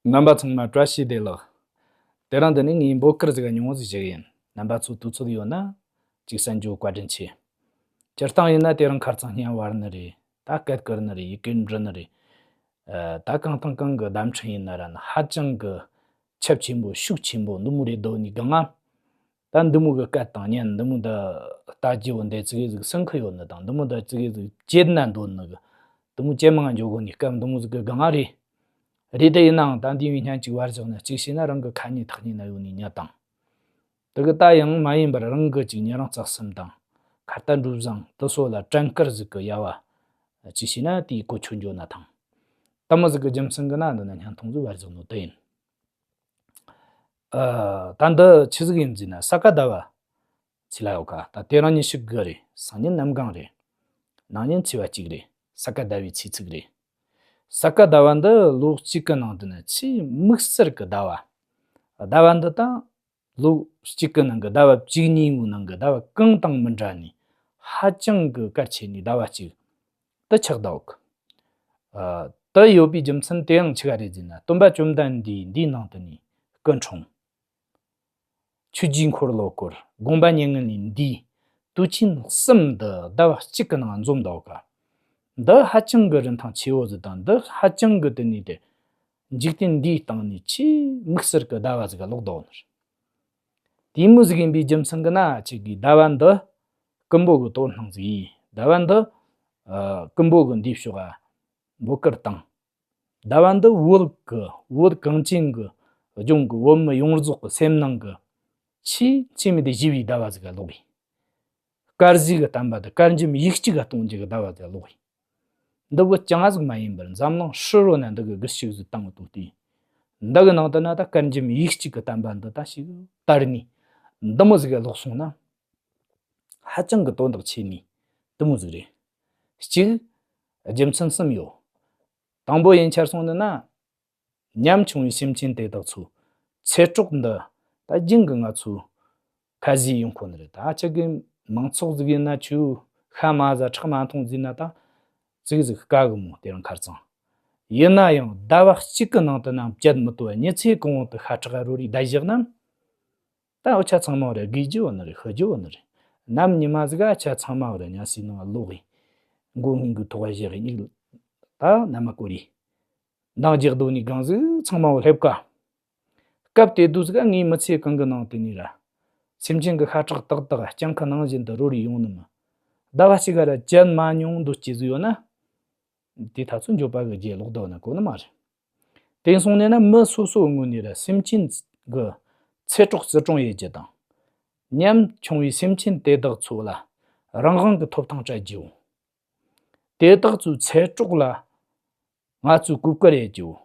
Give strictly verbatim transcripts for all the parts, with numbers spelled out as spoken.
རྣམ་པ་ཚང་མ་བཀྲ་ཤིས་བདེ་ལེགས། དེ་རིང་འདི་ནས་ངས་འབོད་སྐུལ་ཟིག་ཉུང་ངུ་ཟིག་ཞུ་གི་ཡིན། རྣམ་པ་ཚོ་དུས་ཚོད་ཡོད་ན་ཅིག་གསན་རྒྱུ་བཀའ་དྲིན་ཆེ། སྤྱིར་བཏང་ཡིན་ན་དེ་རིང་ཁ་རྩང་བརྙན་བར་ནི་རེད། ད་སྐད་བསྐུར་ནི་རེད། ཡི་གེ་འབྲི་ནི་རེད། ཨ། ད་གང་དང་གང་གི་བརྡ་འཕྲིན་ཡིན་ན་ར་ནི་ཧ་ཅང་གི་ཁྱབ་ཆེན་པོ་ཤུགས་ཆེན་པོ་འདི་མོ་རེད་འདོད་ནི་གང་ང་། ད་འདི་མོ་གི་སྐད་དང་བརྙན་འདི་མོ་ད་ལྟ་རྒྱུ་བོ་འདི་ཙི་གེ་ཟིག་སེམས་ཁུར་ཡོད་ནི་དང་འདི་མོ་ད་ཙི་གེ་ཟིག་བྱེད་ན་འདོད་ནི་གི་འདི་མོ་ཇེ་མང་འགྱོ་གོ་ནི་སྐབས་འདི་མོ་ཟིག་གི་གང་ང་རེད། རེད་དེ་ཡིན་ནའང་ད་འདི་བའི་བརྙན་ཅིག་བར་བཞག་ན་གཅིག་བྱས་ན་རང་གི་ཁ་ཉེ་ཐག་ཉེ་ན་ཡོད་ནི་ཉ་དང་། དེ་གི་ད་ཡང་མ་ཡིན་པར་རང་གི་ཅིག་ཉེ་རིང་བརྩེ་སེམས་དང་ཁ་ཏ་འགྲོ་བཟང་དེ་སོགས་ལ་དྲན་སྐུལ་ཟིག་གི་ཡ་བ་ཅིག་བྱས་ན་དེའི་གོ་ཆོད་འགྱོ་ན་ཐང་། དེ་མོ་ཟིག་གི་རྒྱུ་མཚན་གི་ན་འདི་ན་བརྙན་ཐུང་ཟིག་བར་བཞག་ནོ་དེ་ཡིན། ཨ། ད་འདི་ཆི་ཟིག་ཡིན་ཟེར་ན་ས་ག་ཟླ་བ་ཚེས་ལ་ཡོད་ཀ། ད་དེ་རིང་ཉི་ཤུ་དགུ་རེད། སང་ཉིན་གནམ་གང་རེད། གནངས་ཉིན་ཚེས་པ་གཅིག་རེད། ས་ག་ཟླ་བའི་ཚེས་ཚིགས་རེད། ས་ག་ཟླ་བ་འདི་ལོ་གཅིག་གི་ནང་དུ་ནི་ཆེས་དམིགས་བསལ་གི་ཟླ་བ། ཟླ་བ་འདི་དང་ལོ་གཅིག་གི་ནང་གི་ཟླ་བ་བཅུ་གཉིས་པོའི་ནང་གི་ཟླ་བ་གང་དང་མི་འདྲ་ནི་ཧ་ཅང་གི་གལ་ཆེ་ནི་ཟླ་བ་གཅིག་དེ་ཆགས་འདུག། ཨ། དེ་ཡོད་པའི་རྒྱུ་མཚན་དེ་ཡང་ཆི་ག་རེད་ཟེར་ན་སྟོན་པ་བཅོམ་ལྡན་འདས་འདིའི་ནང་དུ་ནི་སྐུ་འཁྲུངས། ཆོས་རྗེའི་འཁོར་ལོ་བསྐོར། དགོངས་པ་མྱ་ངན་ལས་འདས། དུས་ཆེན་གསུམ་འདི་ཟླ་བ་གཅིག་གི་ནང་འཛོམས་འདུག་ག། འདི་ཧ་ཅང་གི་རིན་ཐང་ཆེ་བོ་ཟིག་དང་འདི་ཧ་ཅང་གི་དེ་ནས་དེ་འཇིག་རྟེན་འདིའི་སྟེང་ནས་ཆེས་དམིགས་བསལ་གི་ཟླ་བ་ཟིག་ག་ལོག་འདུག་ནི། དེ་མོ་ཟིག་ཡིན་པའི་རྒྱུ་མཚན་གི་ན་ཁྱེད་ཀྱིས་ཟླ་བ་འདི་སྐུ་འབོ་གི་དོ་སྣང་ཟིག་ཡིན། ཟླ་བ་འདི་ཨ། སྐུ་འབོ་གི་འདི་ཕྱོགས་ཨ་འབོད་སྐུལ་བཏང་། ཟླ་བ་འདི་བོད་ཀྱི་བོད་གངས་ཅན་གྱི་ལྗོངས་ཀྱི་བོད་མི་ཡོངས་རྫོགས་ཀྱི་སེམས་ནང་གི་ཆེས་ཆེས་མི་དེ་ཞི་བའི་ཟླ་བ་ཟིག་ག་ལོག་ཡིན། དཀར་ཟས་ཀྱི་བསྟན་པ་དེ་དཀར་འཇམ་ཡིག་གཅིག་ག་གཏོང་རྒྱུ་གི་ཟླ་བ་ཟིག་ག་ལོག་ཡིན། འདི་བོད་རྐྱང་ཟིག་མ་ཡིན་པར་འཛམ་གླིང་ཧྲིལ་བོ་ན་འདི་གི་སྒུལ་ཤུགས་ཟིག་བཏང་གི་འདུག་སྟེ། འདི་གི་ནང་དུ་ན་ད་དཀར་འཇམ་ཡིག་གཅིག་གི་བསྟན་པ་འདི་ད་ཞིག་དར་ནས་འདི་མོ་ཟིག་ག་ལོག་སོང་ན། ཧ་ཅང་གི་དོན་དག་ཆེ་ནི་འདི་མོ་ཟིག་རེད། གཅིག་རྒྱུ་མཚན་གསུམ་ཡོད། དང་པོ་ཡིན་ཆར་སོང་ནི་ན། ཉམ་ཆུང་བའི་སེམས་ཅན་དེ་དག་ཚོའི་ཚེ་སྲོག་འདི་ད་རྒྱུན་གྱི་ང་ཚོའི་ཁ་གཞས་ཡོང་ཁོ་ནི་རེད། ད་ཁྱེད་ཀྱི་མང་ཚོགས་ཟིག་ཡིན་ན་ཆུ་ཤ་མ་ཟ་ཁྲག་མ་འཐུང་ཟེར་ན་ད་ཙིག་ཟིག་དཀའ་གི་མོ། དེ་རིང་ཁ་རྩང་ཡིན་ན་ཡང་ཟླ་བ་གཅིག་གི་ནང་དུ་ན་བཅད་མི་ཐུབ་པ་ཉི་ཚེ་གང་བོ་དུ་ཤ་ཁྲག་རོ་རེ་བསྡད་བཞག་ན། ད་འུ་ཆ་ཚང་མ་རེ་དགོས་རྒྱུ་བོ་ནི་རེད། ཤི་རྒྱུ་བོ་ནི་རེད། ནམ་ཉི་མ་ཟིག་ག་ཆ་ཚང་མ་རེ་ཉལ་སའི་ནང་ལོག་གི་མགོ་སྔུན་གི་ཐོག་བཞག་གི་མིག་ད་ནམ་མ་གོ་རེ། འདང་རྒྱག་སྡོད་ནི་གང་ཟིག་ཚང་མ་བོ་སླེབས་ཀ། སྐབས་དེ་དུས་ཟིག་ག་ངའི་མི་ཚེ་གང་གི་ནང་དུ་ནི་ར། སེམས་ཅན་གི་ཤ་ཁྲག་ཏག་ཏག་སྤྱང་ཀི་ནང་བཞིན་དུ་རོ་རེ་ཡོང་ནི་མ། ཟླ་བ་གཅིག་ག་ར་བཅད་མ་མྱོང་འདོད་ཀྱི་ཟིག་ཡོད་ན། དེ་ད་ཚོ་འགྱོད་པ་གི་རྗེས་ལོག་ལྡོག་ན་གོ་ནི་མ་རེད། དེ་སོང་ནས་ན་མི་སོ་སོའི་ངོས་ནས་ར་སེམས་ཅན་གི་ཚེ་སྲོག་བརྩི་སྲུང་ཡེད་རྒྱུ་དང་། ཉམ་ཆུང་བའི་སེམས་ཅན་དེ་དག་ཚོ་ལ་རང་དབང་གི་ཐོབ་ཐང་སྤྲད་རྒྱུ། དེ་དག་ཚོའི་ཚེ་སྲོག་ལ་ང་ཚོས་གུས་བཀུར་ཡེད་རྒྱུ།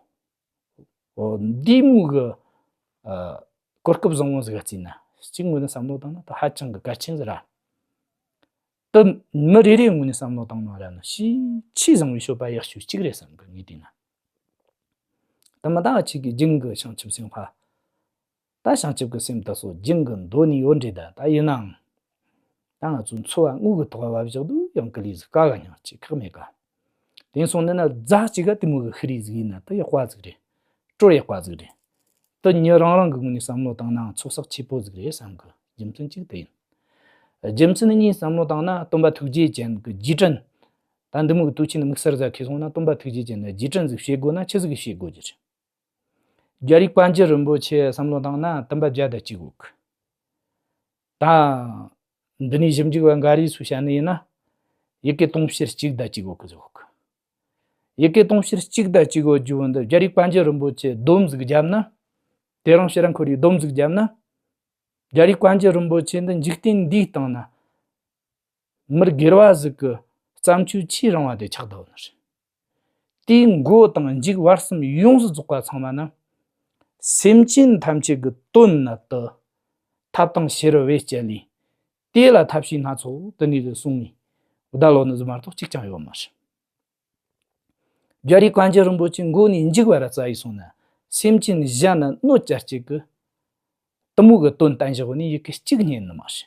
འོ། འདི་མོ་གི་ཨ་གོ་སྐབས་བཟང་བོ་ཟིག་ག་བརྩིས་ན། གཅིག་ངོས་ནས་བསམ་བློ་བཏང་ན་ད་ཧ་ཅང་གི་གལ་ཆེན་ཟིག་ར། དེ་མི་རེ་རེའི་ངོས་ནས་བསམ་བློ་བཏང་ན་ར་ནི་ཆེས་ཆེས་བཟང་བའི་སྤྱོད་པ་ཡག་ཤོས་གཅིག་རེད་བསམ་གི། ངས་བལྟས་ན། དེ་མ་ད་ང་ཆོ་གི་རྒྱུན་གི་བྱང་ཆུབ་སེམས་དཔའ། ད་བྱང་ཆུབ་ཀྱི་སེམས་དེ་ཚོ་རྒྱུན་གྱི་འདོད་ནི་ཡོད་འདྲ། ད་ད་ཡིན་ནའང་། ད་ང་ཚོ་འཚོ་བ་དངོས་ཀྱི་ཐོག་ལ་བཞག་དུས་ཡང་ཀི་ལི་ཟིག་དཀའ་ག་སྙིང་རྗེ་ཁག་མེད་ཀ། དེ་སོང་ནས་ན་རྫ་གཅིག་ག་དེ་མོ་གི་ཤི་རི་ཟིག་ཡིན་ན་ད་ཡག་པ་ཟིག་རེད། སྲོལ་ཡག་པ་ཟིག་རེད། ད་མྱི་རང་རང་གི་ངོས་ནས་བསམ་བློ་བཏང་ནའང་ཚོགས་བསགས་ཆེ་པོ་ཟིག་རེད་བསམ་གི། རྒྱུ་མཚན་གཅིག་དེ་ཡིན། རྒྱུ་མཚན་གཉིས་བསམ་བློ་བཏང་ན་སྟོན་པ་ཐུགས་རྗེ་ཅན་གྱི་རྗེས་དྲན། ད་འདི་མོ་གི་དུས་ཆེན་དམིགས་བསལ་ཟིག་ཁེལ་སོང་ན་སྟོན་པ་ཐུགས་རྗེ་ཅན་ལ་རྗེས་དྲན་ཟིག་བྱེད་དགོས་ན་ཆི་ཟིག་བྱེད་དགོས་ཀྱི་རེད། རྒྱལ་བའི་བཀའ་འགྱུར་རིན་པོ་ཆེ་བསམ་བློ་བཏང་ན་དུམ་པ་བརྒྱ་དང་གཅིག་དགོས་གི། ད་འདི་ནས་ཞིབ་འཇུག་པ་འགའ་རེས་སུ་བཤད་ནི་ཡིན་ན། ཡི་གེ་དུང་ཕྱུར་གཅིག་དང་གཅིག་དགོས་གི་ཟེར་གི། ཡི་གེ་དུང་ཕྱུར་གཅིག་དང་གཅིག་དགོས་རྒྱུ་བོ་འདི་རྒྱལ་བའི་བཀའ་འགྱུར་རིན་པོ་ཆེ་སྡོམ་ཟིག་བརྒྱབ་ན། དེ་རིང་ཕྱིར་འཁོར་བའི་སྡོམ་ཟིག་བརྒྱབ་ན། རྒྱལ་བའི་བཀའ་འགྱུར་རིན་པོ་ཆེ་འདི་འཇིག་རྟེན་འདིའི་སྟེང་ན། མི་སྒེར་བ་ཟིག་གི་བརྩམས་ཆོས་ཆེས་རིང་བ་དེ་ཆགས་བསྡད་ནི་རེད། དེའི་མགོ་དང་མཇུག་བར་གསུམ་ཡོངས་སུ་རྫོགས་པ་ཚང་མ་ནི། སེམས་ཅན་ཐམས་ཅད་ཀྱི་དོན་ནི་དུ། ཐབས་དང་ཤེས་རབ་བེད་སྤྱད་ལས། དེ་ལ་ཐབས་ཤེས་སྣ་ཚོགས་དུ་ནུས་སུ་གསུངས་ནས་བརྡ་ལོ་ནི་ཟིག་མ་གཏོགས་གཅིག་ཀྱང་ཡོད་མ་རེད། རྒྱལ་བའི་བཀའ་འགྱུར་རིན་པོ་ཆེ་མགོ་ནས་མཇུག་བར་རྩ་ཡིས་སོང་ན། སེམས་ཅན་གཞན་ནི་གནོད་བྱ་བྱེད་ཀྱི། དུ་མོ་གི་དོན་བསྟན་བཞག་ནས་ཡི་གེ་གཅིག་རྙེད་ནི་མ་རེད།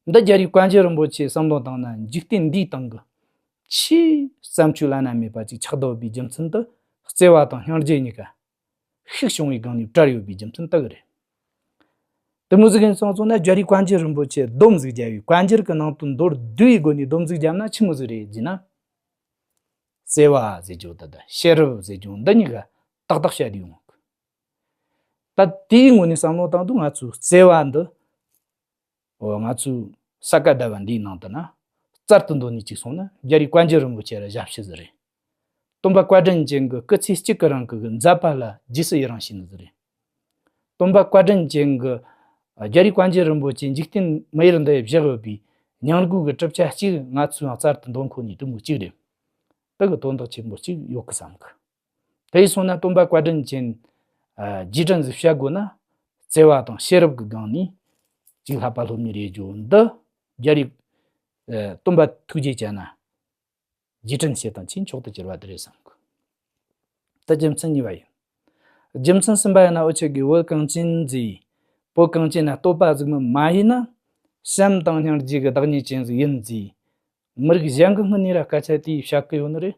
འདི་རྒྱལ་བའི་བཀའ་འགྱུར་རིན་པོ་ཆེ་བསམ་བློ་བཏང་ན་འཇིག་རྟེན་འདིའི་སྟེང་གི་ཆེས་བརྩམས་ཆོས་བླ་ན་མེད་པ་ཅིག་ཆགས་བསྡད་པའི་རྒྱུ་མཚན་དུ་བརྩེ་བ་དང་སྙིང་རྗེ་གཉིས་ཀ། ཤུགས་བྱུང་བའི་སྒང་ནས་བྲལ་ཡོད་པའི་རྒྱུ་མཚན་དེ་གི་རེད། དེ་མོ་ཟིག་ཡིན་སོང་ཙང་ན་རྒྱ་རིགས་བཀའ་འགྱུར་རིན་པོ་ཆེ་སྡོམ་ཟིག་བརྒྱབ་པའི་བཀའ་འགྱུར་གི་ནང་དུ་མདོར་བསྡུས་པའི་སྒོ་ནས་སྡོམ་ཟིག་བརྒྱབ་ན་ཆི་མོ་ཟིག་རེད་ཟེར་ན། བརྩེ་བ་ཟེར་རྒྱུ་དེ་དང་ཤེས་རབ་ཟེར་རྒྱུ་འདི་གཉིས་ཀ་ཏག་ཏག་བཤད་དུ་ཡོང་གི། ད་དེའི་ངོས་ནས་བསམ་བློ་བཏང་དུས་ང་ཚོའི་བརྩེ་བ་འདི། འོ་ང་ཚོའི་ས་ག་ཟླ་བ་འདིའི་ནང་དུ་ན། རྩལ་དུ་འདོན་ནས་ཅིག་སོང་ན་རྒྱ་རིགས་བཀའ་འགྱུར་རིན་པོ་ཆེ་ར་ཞབས་ཕྱི་ཟིག་རེད། སྟོན་པ་བཀའ་དྲིན་ཅན་གྱི་སྐུ་ཚེ་གཅིག་གི་རིང་གི་མཛད་པ་ལ་རྗེས་སུ་ཡི་རང་བྱས་ནི་ཟིག་རེད། སྟོན་པ་བཀའ་དྲིན་ཅན་གྱི་རྒྱ་རིགས་བཀའ་འགྱུར་རིན་པོ་ཆེ་འཇིག་རྟེན་མི་ཡུལ་འདི་བཞག་ཡོད་པའི་སྙིང་དགུ་གི་གྲུབ་ཆ་གཅིག་ང་ཚོའི་རྩལ་དུ་འདོན་ཁོ་ནས་དུ་མོ་གཅིག་རེད། དེ་གི་དོན་དག་ཆེན་པོ་གཅིག་ཡོད་གི་བསམ་གི། དེ་ཡིན་སོང་ན་སྟོན་པ་བཀའ་དྲིན་ཅན། ཨ། རྗེས་དྲན་ཟིག་བཤད་དགོས་ན། བརྩེ་བ་དང་ཤེས་རབ་ཀྱི་སྒང་ནས། གཅིག་བསླབ་པ་སློབ་གཉེར་ཡེད་རྒྱུ་འདི། རྒྱ་རིགས། ཨ། སྟོན་པ་ཐུགས་རྗེ་ཅན་ན། རྗེས་དྲན་བྱེད་སྟངས་ཆེས་མཆོག་ཏུ་གྱུར་པ་དེ་རེད་བསམ་གི། ད་རྒྱུ་མཚན་གཉིས་པ་ཡིན། རྒྱུ་མཚན་གསུམ་པ་ཡིན་ན་འུ་ཆོ་གི་བོད་གངས་ཅན་ཟེར། བོད་གངས་ཅན་ན་བསྟོད་པ་ཟིག་མི་མ་ཡིན་ན། བྱམས་དང་སྙིང་རྗེ་གི་བདག་ཉིད་ཅན་ཟིག་ཡིན་ཟེར། མི་རིགས་གཞན་གྱི་སྔུན་ནས་ར་སྐད་ཆ་དེ་བཤད་གི་ཡོད་ནི་རེད།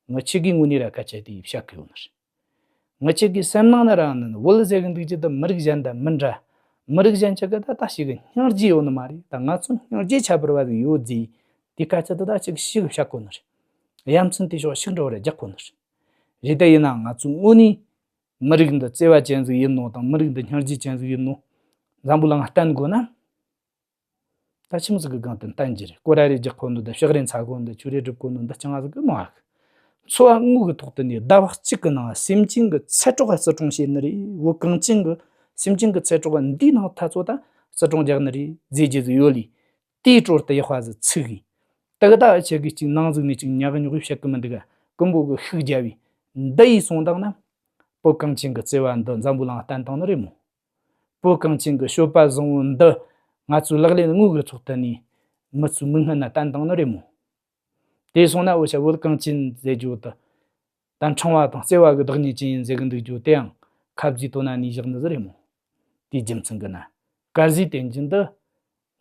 ངི་ཆོ་གི་ངོས་ནས་ར་སྐད་ཆ་དེ་བཤད་གི་ཡོད་ནི་རེད། ངི་ཆོ་གི་སེམས་ནང་ན་ར་ནི་བོད་ཟེར་གི་འདུག་རྒྱུ་དེ་མི་རིགས་གཞན་དང་མི་འདྲ། མི་རིགས་གཞན་ཆོ་གི་ད་ལྟ་ཞིག་གི་སྙིང་རྗེ་ཡོད་ནི་མ་རེད། ད་ང་ཚོ་སྙིང་རྗེ་ཁྱད་པར་བ་ཟིག་ཡོད་ཟེར། དེ་སྐད་ཆ་དེ་ད་ཅིག་ཞིག་བཤད་གོ་ནི་རེད། ཡ་མཚན་དེ་ཕྱོགས་ཤིག་འགྲོ་བར་རྒྱག་གོ་ནི་རེད། རེད་དེ་ཡིན་ན་ང་ཚོ་དངོས་གནས་མི་རིགས་འདི་བརྩེ་བ་ཅན་ཟིག་ཡིན་ནོ་དང་མི་རིགས་འདི་སྙིང་རྗེ་ཅན་ཟིག་ཡིན་ནོ། འཛམ་བུ་གླིང་ང་བསྟན་དགོས་ན། ད་ཆི་མོ་ཟིག་གི་སྒང་དུ་བསྟན་རྒྱུ་རེད། སྐོར་ར་རེ་རྒྱག་གོ་ནོ་དང་ཕྱག་རེ་འཚལ་གོ་ནོ་དང་ཆོས་རེ་སྒྲུབ་གོ་ནོ་འདི་ཅང་ཟིག་གི་མང་ཨ། འཚོ་བ་དངོས་ཀྱི་ཐོག་ཏུ་ནས་ཟླ་བ་གཅིག་གི་ནང་སེམས་ཅན་གྱི་ཚེ་སྲོག་ག་བརྩི་སྲུང་བྱེད་ནི་རེད། བོད་གངས་ཅན་གྱི་སེམས་ཅན་གྱི་ཚེ་སྲོག་འདིའི་ནང་ཐ་ཚོ་ད་བརྩི་སྲུང་རྒྱག་ནི་རེད་ཟེར་རྒྱུ་ཟིག་ཡོད་ལི། དེའི་སྲོལ་དུ་ཡག་པ་ཟིག་ཚུགས་གི། དེ་གི་ད་འུ་ཆོ་གི་ཅིག་ནང་ཟིག་ནས་ཅིག་ཉག་ཉོག་བཤད་གི་མི་འདུག་ག། ཀུན་པོ་གི་ཤུགས་རྒྱབ་བས་འདི་ཡིས་སོང་དང་ན། བོད་གངས་ཅན་གྱི་བརྩེ་བ་འདི་འཛམ་བུ་གླིང་བསྟན་བཏང་ནི་རེད་མོ། བོད་གངས་ཅན་གྱི་སྤྱོད་པ་བཟང་བོ་འདི་ང་ཚོའི་ལག་ལེན་དངོས་ཀྱི་ཐོག་ཏུ་ནས་མི་ཚོའི་མིག་སྔུན་ན་བསྟན་བཏང་ནི་རེད་མོ། དེ་སོང་ན་འུ་ཆོ་བོད་གངས་ཅན་ཟེར་རྒྱུ་དེ། ད་འཕྲེང་བ་དང་བརྩེ་བ་གི་བདག་ཉིད་ཅན་ཡིན་ཟེར་གི་འདུག་རྒྱུ་དེའང་ཁ་བརྗེ་དོ་ན་ནས་བཞག་ནི་ཟིག་རེད་མོ། དེའི་རྒྱུ་མཚན་གྱིས་ན། དཀར་ཟས་བསྟེན་རྒྱུ་འདི།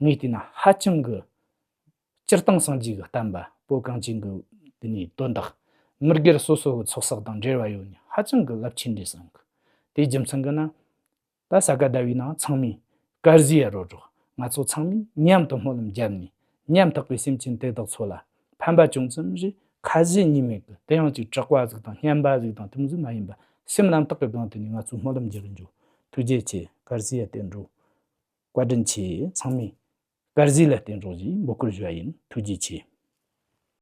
ངས་བལྟས་ན་ཧ་ཅང་གི། སྤྱིར་བཏང་སངས་རྒྱས་ཀྱི་བསྟན་པ་བོད་གངས་ཅན་གྱི་དེ་ནས་དོན་དག་མི་སྒེར་སོ་སོ་གི་ཚོགས་བསགས་དང་འབྲེལ་བ་ཡོད་ནས་ཧ་ཅང་གི་རླབས་ཆེན་རེད་བསམ་གི། དེའི་རྒྱུ་མཚན་གྱིས་ན། ད་ས་ག་ཟླ་བའི་ནང་ཚང་མས་དཀར་ཟས་ཡ་རོ་རོགས། ང་ཚོ་ཚང་མས་མཉམ་དུ་སྨོན་ལམ་བརྒྱབ་ནས་ཉམ་ཐག་པའི་སེམས་ཅན་དེ་དག་ཚོ་ལ་ཕན་པ་ཅུང་ཙམ་རེ་ཁ་ཞེ་གཉིས་མེད་ཀྱི་དེ་ཡང་ཅིག་དྲག་པ་ཟིག་དང་སྙན་པ་ཟིག་དང་དེ་མོ་ཟིག་མ་ཡིན་པ་སེམས་རྣམ་དག་གི་སྒང་དེ་ནས་ང་ཚོས་སྨོན་ལམ་རྒྱག་གི་འཇུག་ཐུགས་རྗེ་ཆེ། དཀར་ཟས་ཡ་བསྟེན་རོགས། བཀའ་དྲིན་ཆེ། ཚང་མས་དཀར་ཟས་ལ་བརྟེན་རོགས་ཞེས་འབོད་སྐུལ་ཞུ་བ་ཡིན། ཐུགས་རྗེ་ཆེ།